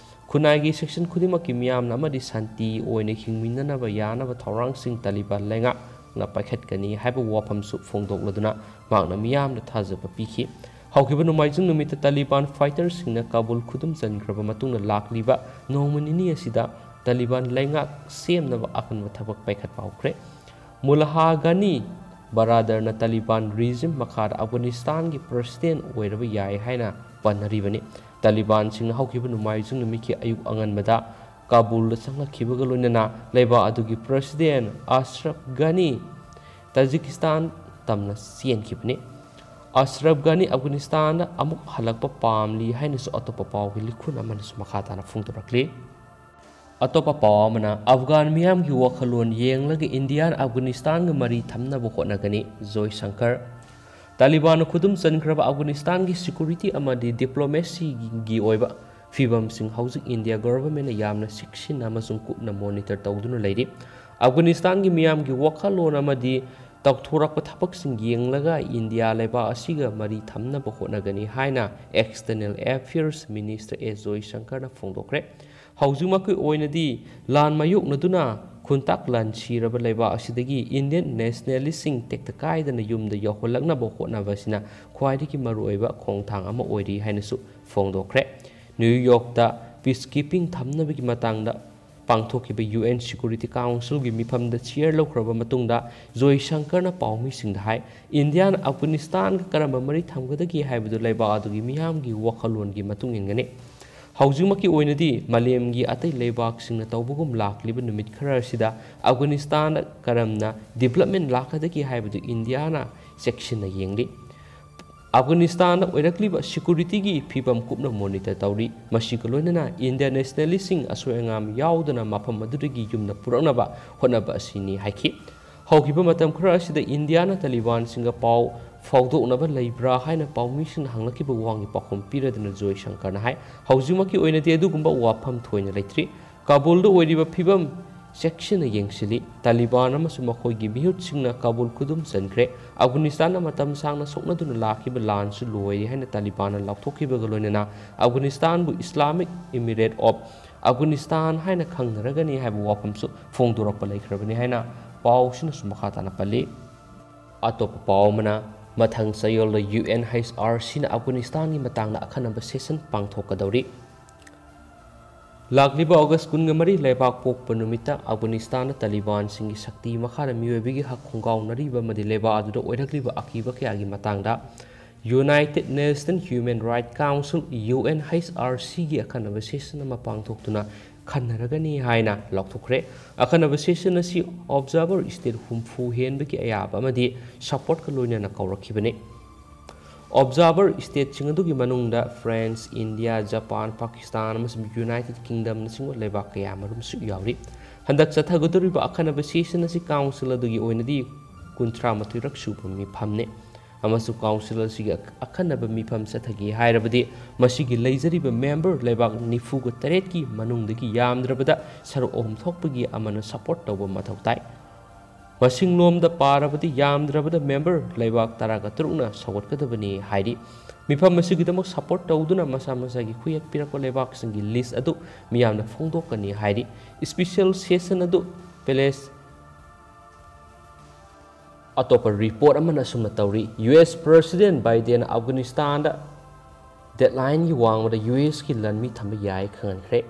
ꯈꯨꯟꯅꯥꯏꯒꯤ ꯁꯦꯛꯁꯟ ꯈꯨꯗꯤꯡꯃꯛꯀꯤ ꯃꯤꯌꯥꯝꯅ ꯑꯃꯗꯤ ꯁꯥꯟꯇꯤ ꯑꯣꯏꯅ ꯍꯤꯡꯃꯤꯟꯅꯅꯕ ꯌꯥꯅꯕ ꯊꯧꯔꯥꯡꯁꯤꯡ ꯇꯥꯂꯤꯕꯥꯟ ꯂꯩꯉꯥꯛꯅ ꯄꯥꯏꯈꯠꯀꯅꯤ ꯍꯥꯏꯕ ꯋꯥꯐꯝꯁꯨ ꯐꯣꯡꯗꯣꯛꯂꯗꯨꯅ ꯃꯍꯥꯛꯅ ꯃꯤꯌꯥꯝꯗ ꯊꯥꯖꯕ ꯄꯤꯈꯤ꯫ ꯍꯧꯈꯤꯕ ꯅꯣꯡꯃꯥꯏꯖꯤꯡ ꯅꯨꯃꯤꯠꯇ ꯇꯥꯂꯤꯕꯥꯟ ꯐꯥꯏꯇꯔꯁꯤꯡꯅ ꯀꯥꯕꯨꯜ ꯈꯨꯗꯨꯝ ꯆꯟꯈ꯭ꯔꯕ ꯃꯇꯨꯡꯗ ꯂꯥꯛꯂꯤꯕ ꯅꯣꯡꯃ ꯅꯤꯅꯤ ꯑꯁꯤꯗ ꯇꯥꯂꯤꯕꯥꯟ ꯂꯩꯉꯥꯛ ꯁꯦꯝꯅꯕ ꯑꯀꯟꯕ ꯊꯕꯛ ꯄꯥꯏꯈꯠꯄ ꯍꯧꯈ꯭ꯔꯦ꯫ ꯃꯨꯂꯥꯍ ꯒꯅꯤ ꯕꯔꯥꯗꯔꯅ ꯇꯥꯂꯤꯕꯥꯟ ꯔꯤꯖꯤꯝ ꯃꯈꯥꯗ ꯑꯐꯒꯥꯅꯤꯁꯇꯥꯟꯒꯤ ꯄ꯭ꯔꯁꯤꯗꯦꯟ ꯑꯣꯏꯔꯕ ꯌꯥꯏ ꯍꯥꯏꯅ ꯄꯟꯅꯔꯤꯕꯅꯤ꯫ ꯇꯥꯂꯤꯕꯥꯟꯁꯤꯡꯅ ꯍꯧꯈꯤꯕ ꯅꯣꯡꯃꯥꯏꯖꯤꯡ ꯅꯨꯃꯤꯠꯀꯤ ꯑꯌꯨꯛ ꯑꯉꯟꯕꯗ ꯀꯥꯕꯨꯜꯗ ꯆꯪꯂꯛꯈꯤꯕꯒ ꯂꯣꯏꯅꯅ ꯂꯩꯕꯥꯛ ꯑꯗꯨꯒꯤ ꯄ꯭ꯔꯁꯤꯗꯦꯟ ꯑꯁꯔꯐ ꯒꯅꯤ ꯇꯥꯖꯤꯀꯤꯁꯇꯥꯟ ꯇꯝꯅ ꯆꯦꯟꯈꯤꯕꯅꯤ꯫ ꯑꯁꯔꯐ ꯒꯅꯤ ꯑꯐꯒꯥꯅꯤꯁꯇꯥꯟꯗ ꯑꯃꯨꯛ ꯍꯜꯂꯛꯄ ꯄꯥꯝꯂꯤ ꯍꯥꯏꯅꯁꯨ ꯑꯇꯣꯞꯄ ꯄꯥꯎꯒꯤ ꯂꯤꯈꯨꯟ ꯑꯃꯅꯁꯨ ꯃꯈꯥ ꯇꯥꯅ ꯐꯣꯡꯗꯣꯔꯛꯂꯤ꯫ ꯑꯇꯣꯞꯄ ꯄꯥꯎ ꯑꯃꯅ, ꯑꯐꯒꯥꯟ ꯃꯤꯌꯥꯝꯒꯤ ꯋꯥꯈꯜꯂꯣꯟ ꯌꯦꯡꯂꯒ ꯏꯟꯗꯤꯌꯥꯅ ꯑꯐꯒꯥꯅꯤꯁꯇꯥꯟꯒ ꯃꯔꯤ ꯊꯝꯅꯕ ꯍꯣꯠꯅꯒꯅꯤ, ꯖꯣꯏꯁꯪꯀꯔ꯫ ꯇꯥꯂꯤꯕꯥꯟꯅ ꯈꯨꯗꯨꯝ ꯆꯟꯈ꯭ꯔꯕ ꯑꯐꯒꯥꯅꯤꯁꯇꯥꯟꯒꯤ ꯁꯦꯀ꯭ꯌꯨꯔꯤꯇꯤ ꯑꯃꯗꯤ ꯗꯤꯄ꯭ꯂꯣꯃꯦꯁꯤꯒꯤ ꯑꯣꯏꯕ ꯐꯤꯕꯝꯁꯤꯡ ꯍꯧꯖꯤꯛ ꯏꯟꯗꯤꯌꯥ ꯒꯣꯚꯔꯟꯃꯦꯟꯠꯅ ꯌꯥꯝꯅ ꯆꯦꯛꯁꯤꯟꯅ ꯑꯃꯁꯨꯡ ꯀꯨꯞꯅ ꯃꯣꯅꯤꯇꯔ ꯇꯧꯗꯨꯅ ꯂꯩꯔꯤ꯫ ꯑꯐꯒꯥꯅꯤꯁꯇꯥꯟꯒꯤ ꯃꯤꯌꯥꯝꯒꯤ ꯋꯥꯈꯜꯂꯣꯟ ꯑꯃꯗꯤ ꯇꯧꯊꯣꯔꯛꯄ ꯊꯕꯛꯁꯤꯡ ꯌꯦꯡꯂꯒ ꯏꯟꯗꯤꯌꯥ ꯂꯩꯕꯥꯛ ꯑꯁꯤꯒ ꯃꯔꯤ ꯊꯝꯅꯕ ꯍꯣꯠꯅꯒꯅꯤ ꯍꯥꯏꯅ ꯑꯦꯛꯁꯇꯔꯅꯦꯜ ꯑꯦꯐꯤꯌꯔꯁ ꯃꯤꯅꯤꯁꯇꯔ ꯑꯦꯁ ꯖꯣꯏꯁꯪꯀꯔꯅ ꯐꯣꯡꯗꯣꯛꯈ꯭ꯔꯦ꯫ ꯍꯧꯖꯤꯛꯃꯛꯀꯤ ꯑꯣꯏꯅꯗꯤ ꯂꯥꯟ ꯃꯥꯌꯣꯛꯅꯗꯨꯅ ꯈꯨꯟꯇꯥꯛ ꯂꯥꯟꯁꯤꯔꯕ ꯂꯩꯕꯥꯛ ꯑꯁꯤꯗꯒꯤ Indian nationalistꯁꯤꯡ ꯇꯦꯛꯇ ꯀꯥꯏꯗꯅ ꯌꯨꯝꯗ ꯌꯧꯍꯜꯂꯛꯅꯕ ꯍꯣꯠꯅꯕ ꯑꯁꯤꯅ ꯈ꯭ꯋꯥꯏꯗꯒꯤ ꯃꯔꯨꯑꯣꯏꯕ ꯈꯣꯡꯊꯥꯡ ꯑꯃ ꯑꯣꯏꯔꯤ ꯍꯥꯏꯅꯁꯨ ꯐꯣꯡꯗꯣꯛꯈ꯭ꯔꯦ꯫ ꯅ꯭ꯌꯨ ꯌꯣꯔꯛꯇ peacekeeping ꯊꯝꯅꯕꯒꯤ ꯃꯇꯥꯡꯗ ꯄꯥꯡꯊꯣꯛꯈꯤꯕ UN Security Councilꯒꯤ ꯃꯤꯐꯝꯗ chair ꯂꯧꯈ꯭ꯔꯕ ꯃꯇꯨꯡꯗ ꯖꯣꯏꯁꯪꯀꯔꯅ ꯄꯥꯎꯃꯤꯁꯤꯡꯗ ꯍꯥꯏ, ꯏꯟꯗꯤꯌꯥꯅ ꯑꯐꯒꯥꯅꯤꯁꯇꯥꯟꯒ ꯀꯔꯝꯕ ꯃꯔꯤ ꯊꯝꯒꯗꯒꯦ ꯍꯥꯏꯕꯗꯨ ꯂꯩꯕꯥꯛ ꯑꯗꯨꯒꯤ ꯃꯤꯌꯥꯝꯒꯤ ꯋꯥꯈꯜꯂꯣꯟꯒꯤ ꯃꯇꯨꯡ ꯏꯟꯒꯅꯤ꯫ ꯍꯧꯖꯤꯛꯃꯛꯀꯤ ꯑꯣꯏꯅꯗꯤ ꯃꯥꯂꯦꯝꯒꯤ ꯑꯇꯩ ꯂꯩꯕꯥꯛꯁꯤꯡꯅ ꯇꯧꯕꯒꯨꯝ ꯂꯥꯛꯂꯤꯕ ꯅꯨꯃꯤꯠ ꯈꯔ ꯑꯁꯤꯗ ꯑꯐꯒꯥꯅꯤꯁꯇꯥꯟꯗ ꯀꯔꯝꯅ development ꯂꯥꯛꯀꯗꯒꯦ ꯍꯥꯏꯕꯗꯨ ꯏꯟꯗꯤꯌꯥꯅ ꯆꯦꯛꯁꯤꯟꯅ ꯌꯦꯡꯂꯤ꯫ ꯑꯐꯒꯥꯅꯤꯁꯇꯥꯟꯗ ꯑꯣꯏꯔꯛꯂꯤꯕ securityꯒꯤ ꯐꯤꯕꯝ ꯀꯨꯞꯅ monitor ꯇꯧꯔꯤ꯫ ꯃꯁꯤꯒ ꯂꯣꯏꯅꯅ Indian nationalistꯁꯤꯡ ꯑꯁꯣꯏ ꯑꯉꯥꯝ ꯌꯥꯎꯗꯅ ꯃꯐꯝ ꯑꯗꯨꯗꯒꯤ ꯌꯨꯝꯗ ꯄꯨꯔꯛꯅꯕ ꯍꯣꯠꯅꯕ ꯑꯁꯤꯅꯤ ꯍꯥꯏꯈꯤ꯫ ꯍꯧꯈꯤꯕ ꯃꯇꯝ ꯈꯔ ꯑꯁꯤꯗ ꯏꯟꯗꯤꯌꯥꯅ ꯇꯥꯂꯤꯕꯥꯟꯁꯤꯡꯒ ꯄꯥꯎ ꯐꯥꯎꯗꯣꯛꯅꯕ ꯂꯩꯕ꯭ꯔꯥ ꯍꯥꯏꯅ ꯄꯥꯎꯃꯤꯁꯤꯡꯅ ꯍꯪꯂꯛꯈꯤꯕ ꯋꯥꯍꯪꯒꯤ ꯄꯥꯎꯈꯨꯝ ꯄꯤꯔꯗꯨꯅ ꯖꯣꯏꯁꯪꯀꯔꯅ ꯍꯥꯏ, ꯍꯧꯖꯤꯛꯃꯛꯀꯤ ꯑꯣꯏꯅꯗꯤ ꯑꯗꯨꯒꯨꯝꯕ ꯋꯥꯐꯝ ꯊꯣꯏꯅ ꯂꯩꯇ꯭ꯔꯤ꯫ ꯀꯥꯕꯨꯜꯗ ꯑꯣꯏꯔꯤꯕ ꯐꯤꯕꯝ ꯆꯦꯛꯁꯤꯟꯅ ꯌꯦꯡꯁꯤꯜꯂꯤ꯫ ꯇꯥꯂꯤꯕꯥꯟ ꯑꯃꯁꯨꯡ ꯃꯈꯣꯏꯒꯤ ꯃꯤꯍꯨꯠꯁꯤꯡꯅ ꯀꯥꯕꯨꯜ ꯈꯨꯗꯨꯝ ꯆꯟꯈ꯭ꯔꯦ꯫ ꯑꯐꯒꯥꯅꯤꯁꯇꯥꯟꯗ ꯃꯇꯝ ꯁꯥꯡꯅ ꯁꯣꯛꯅꯗꯨꯅ ꯂꯥꯛꯈꯤꯕ ꯂꯥꯟꯁꯨ ꯂꯣꯏꯔꯦ ꯍꯥꯏꯅ ꯇꯥꯂꯤꯕꯥꯟꯅ ꯂꯥꯎꯊꯣꯛꯈꯤꯕꯒ ꯂꯣꯏꯅꯅ ꯑꯐꯒꯥꯅꯤꯁꯇꯥꯟꯕꯨ Islamic Emirate of Afghanistan ꯍꯥꯏꯅ ꯈꯪꯅꯔꯒꯅꯤ ꯍꯥꯏꯕ ꯋꯥꯐꯝꯁꯨ ꯐꯣꯡꯗꯣꯔꯛꯄ ꯂꯩꯈ꯭ꯔꯕꯅꯤ ꯍꯥꯏꯅ ꯄꯥꯎꯁꯤꯅꯁꯨ ꯃꯈꯥ ꯇꯥꯅ ꯄꯜꯂꯤ꯫ ꯑꯇꯣꯞꯄ ꯄꯥꯎ ꯑꯃꯅ, ꯃꯊꯪ ꯆꯌꯣꯜꯗ UNHRCꯅ ꯑꯐꯒꯥꯅꯤꯁꯇꯥꯟꯒꯤ ꯃꯇꯥꯡꯗ ꯑꯈꯟꯅꯕ session ꯄꯥꯡꯊꯣꯛꯀꯗꯧꯔꯤ꯫ ꯂꯥꯛꯂꯤꯕ ꯑꯣꯒꯁ ꯀꯨꯟꯒ ꯃꯔꯤ ꯂꯩꯕꯥꯛ ꯄꯣꯛꯄ ꯅꯨꯃꯤꯠꯇ ꯑꯐꯒꯥꯅꯤꯁꯇꯥꯟꯗ ꯇꯥꯂꯤꯕꯥꯟꯁꯤꯡꯒꯤ ꯁꯛꯇꯤ ꯃꯈꯥꯗ ꯃꯤꯑꯣꯏꯕꯒꯤ ꯍꯛ ꯈꯣꯡꯒꯥꯎꯅꯔꯤꯕ ꯑꯃꯗꯤ ꯂꯩꯕꯥꯛ ꯑꯗꯨꯗ ꯑꯣꯏꯔꯛꯂꯤꯕ ꯑꯀꯤꯕ ꯀꯌꯥꯒꯤ ꯃꯇꯥꯡꯗ United Nations Human Rights Council, UNHRCꯒꯤ ꯑꯈꯟꯅꯕ session ꯑꯃ ꯄꯥꯡꯊꯣꯛꯇꯨꯅ ꯈꯟꯅꯔꯒꯅꯤ ꯍꯥꯏꯅ ꯂꯥꯎꯊꯣꯛꯈ꯭ꯔꯦ꯫ ꯑꯈꯟꯅꯕ session ꯑꯁꯤ observer state ꯍꯨꯝꯐꯨ ꯍꯦꯟꯕꯒꯤ ꯑꯌꯥꯕ ꯑꯃꯗꯤ supportꯀ ꯂꯣꯏꯅꯅ ꯀꯧꯔꯛꯈꯤꯕꯅꯤ꯫ Observer stateꯁꯤꯡ ꯑꯗꯨꯒꯤ ꯃꯅꯨꯡꯗ France, India, Japan, Pakistan ꯑꯃꯁꯨꯡ United Kingdomꯅꯆꯤꯡꯕ ꯂꯩꯕꯥꯛ ꯀꯌꯥ ꯃꯔꯨꯝꯁꯨ ꯌꯥꯎꯔꯤ꯫ ꯍꯟꯗꯛ ꯆꯠꯊꯒꯗꯧꯔꯤꯕ ꯑꯈꯟꯅꯕ session ꯑꯁꯤ council ꯑꯗꯨꯒꯤ ꯑꯣꯏꯅꯗꯤ ꯀꯨꯟꯊ꯭ꯔꯥ ꯃꯥꯊꯣꯏꯔꯛ ꯁꯨꯕ ꯃꯤꯐꯝꯅꯤ꯫ ꯑꯃꯁꯨꯡ council ꯑꯁꯤꯒꯤ ꯑꯈꯟꯅꯕ ꯃꯤꯐꯝ ꯆꯠꯊꯒꯦ ꯍꯥꯏꯔꯕꯗꯤ ꯃꯁꯤꯒꯤ ꯂꯩꯖꯔꯤꯕ member ꯂꯩꯕꯥꯛ ꯅꯤꯐꯨꯒ ꯇꯔꯦꯠꯀꯤ ꯃꯅꯨꯡꯗꯒꯤ ꯌꯥꯝꯗ꯭ꯔꯕꯗ ꯁꯔꯨꯛ ꯑꯍꯨꯝ ꯊꯣꯛꯄꯒꯤ ꯑꯃꯅ support ꯇꯧꯕ ꯃꯊꯧ ꯇꯥꯏ꯫ ꯃꯁꯤꯡꯂꯣꯝꯗ ꯄꯥꯔꯕꯗꯤ ꯌꯥꯝꯗ꯭ꯔꯕꯗ member ꯂꯩꯕꯥꯛ ꯇꯔꯥꯒ ꯇꯔꯨꯛꯅ ꯁꯧꯒꯠꯀꯗꯕꯅꯤ ꯍꯥꯏꯔꯤ꯫ ꯃꯤꯐꯝ ꯑꯁꯤꯒꯤꯗꯃꯛ support ꯇꯧꯗꯨꯅ ꯃꯁꯥ ꯃꯁꯥꯒꯤ ꯈꯨꯌꯦꯛ ꯄꯤꯔꯛꯄ ꯂꯩꯕꯥꯛꯁꯤꯡꯒꯤ list ꯑꯗꯨ ꯃꯤꯌꯥꯝꯅ ꯐꯣꯡꯗꯣꯛꯀꯅꯤ ꯍꯥꯏꯔꯤ꯫ Special session ꯑꯗꯨ ꯄꯦꯂꯦꯁ꯫ ꯑꯇꯣꯞꯄ ꯔꯤꯄꯣꯔꯠ ꯑꯃꯅ ꯑꯁꯨꯝꯅ ꯇꯧꯔꯤ, ꯌꯨ ꯑꯦꯁ ꯄ꯭ꯔꯁꯤꯗꯦꯟ ꯕꯥꯏꯗꯦꯟ ꯑꯐꯒꯥꯅꯤꯁꯇꯥꯟꯗ ꯗꯦꯗꯂꯥꯏꯟꯒꯤ ꯋꯥꯡꯃꯗ ꯌꯨ ꯑꯦꯁꯀꯤ ꯂꯥꯟꯃꯤ ꯊꯝꯕ ꯌꯥꯏ ꯈꯪꯍꯟꯈ꯭ꯔꯦ꯫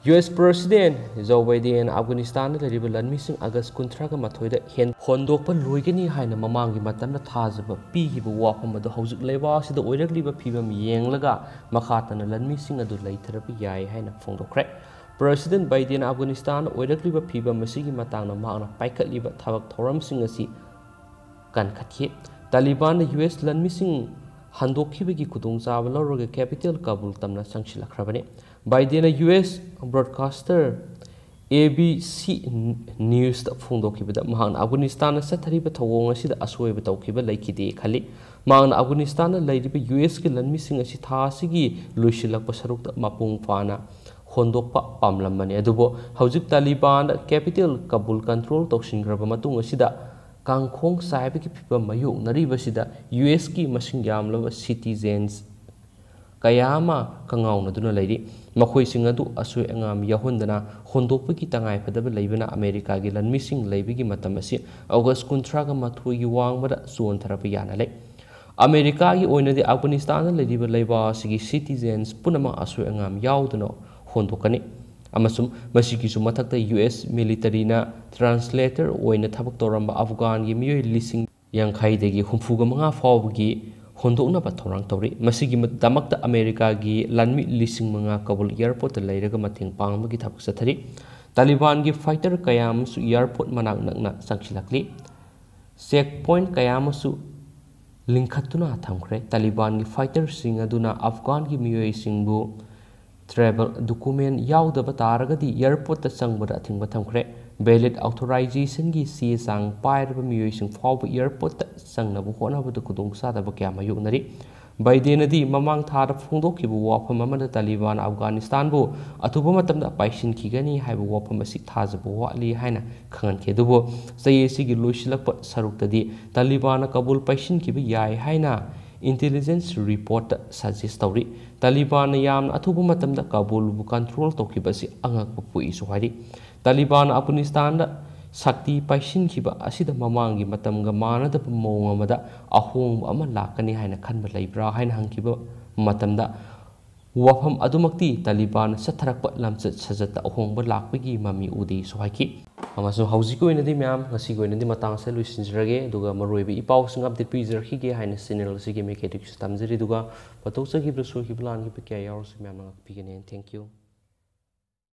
ꯌꯨ ꯑꯦꯁ ꯄ꯭ꯔꯁꯤꯗꯦꯟ ꯖꯣ ꯕꯥꯏꯗꯦꯟ ꯑꯐꯒꯥꯅꯤꯁꯇꯥꯟꯗ ꯂꯩꯔꯤꯕ ꯂꯥꯟꯃꯤꯁꯤꯡ ꯑꯥꯒꯁ ꯀꯨꯟꯊ꯭ꯔꯥꯒ ꯃꯥꯊꯣꯏꯗ ꯍꯦꯟ-, ꯍꯣꯟꯗꯣꯛꯄ ꯂꯣꯏꯒꯅꯤ ꯍꯥꯏꯅ ꯃꯃꯥꯡꯒꯤ ꯃꯇꯝꯗ ꯊꯥꯖꯕ ꯄꯤꯈꯤꯕ ꯋꯥꯐꯝ ꯑꯗꯨ ꯍꯧꯖꯤꯛ ꯂꯩꯕꯥꯛ ꯑꯁꯤꯗ ꯑꯣꯏꯔꯛꯂꯤꯕ ꯐꯤꯕꯝ ꯌꯦꯡꯂꯒ ꯃꯈꯥ ꯇꯥꯅ ꯂꯥꯟꯃꯤꯁꯤꯡ ꯑꯗꯨ ꯂꯩꯊꯔꯛꯄ ꯌꯥꯏ ꯍꯥꯏꯅ ꯐꯣꯡꯗꯣꯛꯈ꯭ꯔꯦ꯫ ꯄ꯭ꯔꯁꯤꯗꯦꯟ ꯕꯥꯏꯗꯦꯟ ꯑꯐꯒꯥꯅꯤꯁꯇꯥꯟꯗ ꯑꯣꯏꯔꯛꯂꯤꯕ ꯐꯤꯕꯝ ꯑꯁꯤꯒꯤ ꯃꯇꯥꯡꯗ ꯃꯍꯥꯛꯅ ꯄꯥꯏꯈꯠꯂꯤꯕ ꯊꯕꯛ ꯊꯧꯔꯝꯁꯤꯡ ꯑꯁꯤ ꯀꯟꯈꯠꯈꯤ꯫ ꯇꯥꯂꯤꯕꯥꯟꯅ ꯌꯨ ꯑꯦꯁ ꯂꯥꯟꯃꯤꯁꯤꯡ ꯍꯟꯗꯣꯛꯈꯤꯕꯒꯤ ꯈꯨꯗꯣꯡꯆꯥꯕ ꯂꯧꯔꯒ ꯀꯦꯄꯤꯇꯦꯜ ꯀꯥꯕꯨꯜ ꯇꯝꯅ ꯆꯪꯁꯤꯜꯂꯛꯈ꯭ꯔꯕꯅꯤ꯫ ꯕꯥꯏꯗꯦꯟꯅ U S ꯕ꯭ꯔꯣꯗꯀꯥꯁꯇꯔ A B C ꯅ꯭ꯌꯨꯁꯇ ꯐꯣꯡꯗꯣꯛꯈꯤꯕꯗ ꯃꯍꯥꯛꯅ ꯑꯐꯒꯥꯅꯤꯁꯇꯥꯟꯗ ꯆꯠꯊꯔꯤꯕ ꯊꯧꯑꯣꯡ ꯑꯁꯤꯗ ꯑꯁꯣꯏꯕ ꯇꯧꯈꯤꯕ ꯂꯩꯈꯤꯗꯦ ꯈꯜꯂꯤ꯫ ꯃꯍꯥꯛꯅ ꯑꯐꯒꯥꯅꯤꯁꯇꯥꯟꯗ ꯂꯩꯔꯤꯕ ꯌꯨ ꯑꯦꯁꯀꯤ ꯂꯥꯟꯃꯤꯁꯤꯡ ꯑꯁꯤ ꯊꯥ ꯑꯁꯤꯒꯤ ꯂꯣꯏꯁꯤꯜꯂꯛꯄ ꯁꯔꯨꯛꯇ ꯃꯄꯨꯡ ꯐꯥꯅ ꯍꯣꯟꯗꯣꯛꯄ ꯄꯥꯝꯂꯝꯕꯅꯤ꯫ ꯑꯗꯨꯕꯨ ꯍꯧꯖꯤꯛ ꯇꯥꯂꯤꯕꯥꯟꯗ ꯀꯦꯄꯤꯇꯦꯜ ꯀꯥꯕꯨꯜ ꯀꯟꯇ꯭ꯔꯣꯜ ꯇꯧꯁꯤꯟꯈ꯭ꯔꯕ ꯃꯇꯨꯡ ꯑꯁꯤꯗ ꯀꯥꯡꯈꯣꯡ ꯆꯥꯏꯕꯒꯤ ꯐꯤꯚꯝ ꯃꯥꯌꯣꯛꯅꯔꯤꯕꯁꯤꯗ ꯌꯨ ꯑꯦꯁꯀꯤ ꯃꯁꯤꯡ ꯌꯥꯝꯂꯕ ꯁꯤꯇꯤꯖꯦꯟꯁ ꯀꯌꯥ ꯑꯃ ꯀꯉꯥꯎꯅꯗꯨꯅ ꯂꯩꯔꯤ꯫ ꯃꯈꯣꯏꯁꯤꯡ ꯑꯗꯨ ꯑꯁꯣꯏ ꯑꯉꯥꯝ ꯌꯥꯎꯍꯟꯗꯅ ꯍꯣꯟꯗꯣꯛꯄꯒꯤ ꯇꯉꯥꯏꯐꯗꯕ ꯂꯩꯕꯅ ꯑꯃꯦꯔꯤꯀꯥꯒꯤ ꯂꯥꯟꯃꯤꯁꯤꯡ ꯂꯩꯕꯒꯤ ꯃꯇꯝ ꯑꯁꯤ ꯑꯣꯒꯁ ꯀꯨꯟꯊ꯭ꯔꯥꯒ ꯃꯥꯊꯣꯏꯒꯤ ꯋꯥꯡꯃꯗ ꯆꯣꯟꯊꯔꯛꯄ ꯌꯥꯅ ꯂꯩ꯫ ꯑꯃꯦꯔꯤꯀꯥꯒꯤ ꯑꯣꯏꯅꯗꯤ ꯑꯐꯒꯥꯅꯤꯁꯇꯥꯟꯗ ꯂꯩꯔꯤꯕ ꯂꯩꯕꯥꯛ ꯑꯁꯤꯒꯤ ꯁꯤꯇꯤꯖꯦꯟꯁ ꯄꯨꯝꯅꯃꯛ ꯑꯁꯣꯏ ꯑꯉꯥꯝ ꯌꯥꯎꯗꯅ ꯍꯣꯟꯗꯣꯛꯀꯅꯤ꯫ ꯑꯃꯁꯨꯡ ꯃꯁꯤꯒꯤꯁꯨ ꯃꯊꯛꯇ ꯌꯨ ꯑꯦꯁ ꯃꯤꯂꯤꯇꯔꯤꯅ ꯇ꯭ꯔꯥꯟꯁꯂꯦꯇꯔ ꯑꯣꯏꯅ ꯊꯕꯛ ꯇꯧꯔꯝꯕ ꯑꯐꯒꯥꯟꯒꯤ ꯃꯤꯑꯣꯏ ꯂꯤꯁꯤꯡ ꯌꯥꯡꯈꯩꯗꯒꯤ ꯍꯨꯝꯐꯨꯒ ꯃꯉꯥ ꯐꯥꯎꯕꯒꯤ ꯍꯣꯟꯗꯣꯛꯅꯕ ꯊꯧꯔꯥꯡ ꯇꯧꯔꯤ꯫ ꯃꯁꯤꯒꯤꯗꯃꯛꯇ ꯑꯃꯦꯔꯤꯀꯥꯒꯤ ꯂꯥꯟꯃꯤ ꯂꯤꯁꯤꯡ ꯃꯉꯥ ꯀꯥꯕꯨꯜ ꯑꯦꯌꯔꯄꯣꯔꯠꯇ ꯂꯩꯔꯒ ꯃꯇꯦꯡ ꯄꯥꯡꯕꯒꯤ ꯊꯕꯛ ꯆꯠꯊꯔꯤ꯫ ꯇꯥꯂꯤꯕꯥꯟꯒꯤ ꯐꯥꯏꯇꯔ ꯀꯌꯥ ꯑꯃꯁꯨ ꯑꯦꯌꯔꯄꯣꯔꯠ ꯃꯅꯥꯛ ꯅꯛꯅ ꯆꯪꯁꯤꯜꯂꯛꯂꯤ꯫ ꯆꯦꯛ ꯄꯣꯏꯟꯠ ꯀꯌꯥ ꯑꯃꯁꯨ ꯂꯤꯡꯈꯠꯇꯨꯅ ꯊꯝꯈ꯭ꯔꯦ꯫ ꯇꯥꯂꯤꯕꯥꯟꯒꯤ ꯐꯥꯏꯇꯔꯁꯤꯡ ꯑꯗꯨꯅ ꯑꯐꯒꯥꯟꯒꯤ ꯃꯤꯑꯣꯏꯁꯤꯡꯕꯨ ꯇ꯭ꯔꯦꯚꯦꯜ ꯗꯣꯀꯨꯃꯦꯟ ꯌꯥꯎꯗꯕ ꯇꯥꯔꯒꯗꯤ ꯑꯦꯌꯔꯄꯣꯔꯠꯇ ꯆꯪꯕꯗ ꯑꯊꯤꯡꯕ ꯊꯝꯈ꯭ꯔꯦ꯫ ꯚꯦꯂꯤꯗ ꯑꯣꯊꯣꯔꯥꯏꯖꯦꯁꯟꯒꯤ ꯆꯦ ꯆꯥꯡ ꯄꯥꯏꯔꯕ ꯃꯤꯑꯣꯏꯁꯤꯡ ꯐꯥꯎꯕ ꯑꯦꯌꯔꯄꯣꯔꯠꯇ ꯆꯪꯅꯕ ꯍꯣꯠꯅꯕꯗ ꯈꯨꯗꯣꯡꯆꯥꯗꯕ ꯀꯌꯥ ꯃꯥꯌꯣꯛꯅꯔꯤ꯫ ꯕꯥꯏꯗꯦꯟꯅꯗꯤ ꯃꯃꯥꯡ ꯊꯥꯗ ꯐꯣꯡꯗꯣꯛꯈꯤꯕ ꯋꯥꯐꯝ ꯑꯃꯗ ꯇꯥꯂꯤꯕꯥꯟ ꯑꯐꯒꯥꯅꯤꯁꯇꯥꯟꯕꯨ ꯑꯊꯨꯕ ꯃꯇꯝꯗ ꯄꯥꯏꯁꯤꯟꯈꯤꯒꯅꯤ ꯍꯥꯏꯕ ꯋꯥꯐꯝ ꯑꯁꯤ ꯊꯥꯖꯕ ꯋꯥꯠꯂꯤ ꯍꯥꯏꯅ ꯈꯪꯍꯟꯈꯤ꯫ ꯑꯗꯨꯕꯨ ꯆꯍꯤ ꯑꯁꯤꯒꯤ ꯂꯣꯏꯁꯤꯜꯂꯛꯄ ꯁꯔꯨꯛꯇꯗꯤ ꯇꯥꯂꯤꯕꯥꯟꯅ ꯀꯥꯕꯨꯜ ꯄꯥꯏꯁꯤꯟꯈꯤꯕ ꯌꯥꯏ ꯍꯥꯏꯅ ꯏꯟꯇꯦꯂꯤꯖꯦꯟꯁ ꯔꯤꯄꯣꯔꯠꯇ ꯁꯖꯦꯁ ꯇꯧꯔꯤ꯫ ꯇꯥꯂꯤꯕꯥꯟꯅ ꯌꯥꯝꯅ ꯑꯊꯨꯕ ꯃꯇꯝꯗ ꯀꯥꯕꯨꯜꯕꯨ ꯀꯟꯇ꯭ꯔꯣꯜ ꯇꯧꯈꯤꯕ ꯑꯁꯤ ꯑꯉꯛꯄ ꯄꯣꯛꯏꯁꯨ ꯍꯥꯏꯔꯤ꯫ ꯇꯥꯂꯤꯕꯥꯟꯅ ꯑꯐꯒꯥꯅꯤꯁꯇꯥꯟꯗ ꯁꯛꯇꯤ ꯄꯥꯏꯁꯤꯟꯈꯤꯕ ꯑꯁꯤꯗ ꯃꯃꯥꯡꯒꯤ ꯃꯇꯝꯒ ꯃꯥꯟꯅꯗꯕ ꯃꯑꯣꯡ ꯑꯃꯗ ꯑꯍꯣꯡꯕ ꯑꯃ ꯂꯥꯛꯀꯅꯤ ꯍꯥꯏꯅ ꯈꯟꯕ ꯂꯩꯕ꯭ꯔꯥ ꯍꯥꯏꯅ ꯍꯪꯈꯤꯕ ꯃꯇꯝꯗ, ꯋꯥꯐꯝ ꯑꯗꯨꯃꯛꯇꯤ ꯇꯥꯂꯤꯕꯥꯟ ꯆꯠꯊꯔꯛꯄ ꯂꯝꯆꯠ ꯁꯥꯖꯠꯇ ꯑꯍꯣꯡꯕ ꯂꯥꯛꯄꯒꯤ ꯃꯃꯤ ꯎꯗꯦꯁꯨ ꯍꯥꯏꯈꯤ꯫ ꯑꯃꯁꯨꯡ ꯍꯧꯖꯤꯛꯀꯤ ꯑꯣꯏꯅꯗꯤ ꯃꯌꯥꯝ, ꯉꯁꯤꯒꯤ ꯑꯣꯏꯅꯗꯤ ꯃꯇꯥꯡ ꯑꯁꯤꯗ ꯂꯣꯏꯁꯤꯟꯖꯔꯒꯦ, ꯑꯗꯨꯒ ꯃꯔꯨꯑꯣꯏꯕ ꯏ ꯄꯥꯎꯁꯤꯡ ꯑꯞꯗꯦꯠ ꯄꯤꯖꯔꯛꯈꯤꯒꯦ ꯍꯥꯏꯅ ꯆꯦꯅꯦꯜ ꯑꯁꯤꯒꯤ ꯃꯥꯏꯀꯩꯗꯒꯤꯁꯨ ꯇꯝꯖꯔꯤ꯫ ꯑꯗꯨꯒ ꯄꯟꯊꯣꯛꯆꯈꯤꯕ, ꯁꯣꯏꯈꯤꯕ, ꯂꯥꯟꯈꯤꯕ ꯀꯌꯥ ꯌꯥꯎꯔꯁꯨ ꯃꯌꯥꯝꯅ ꯉꯥꯛꯄꯤꯒꯅꯤ꯫ Thank you꯫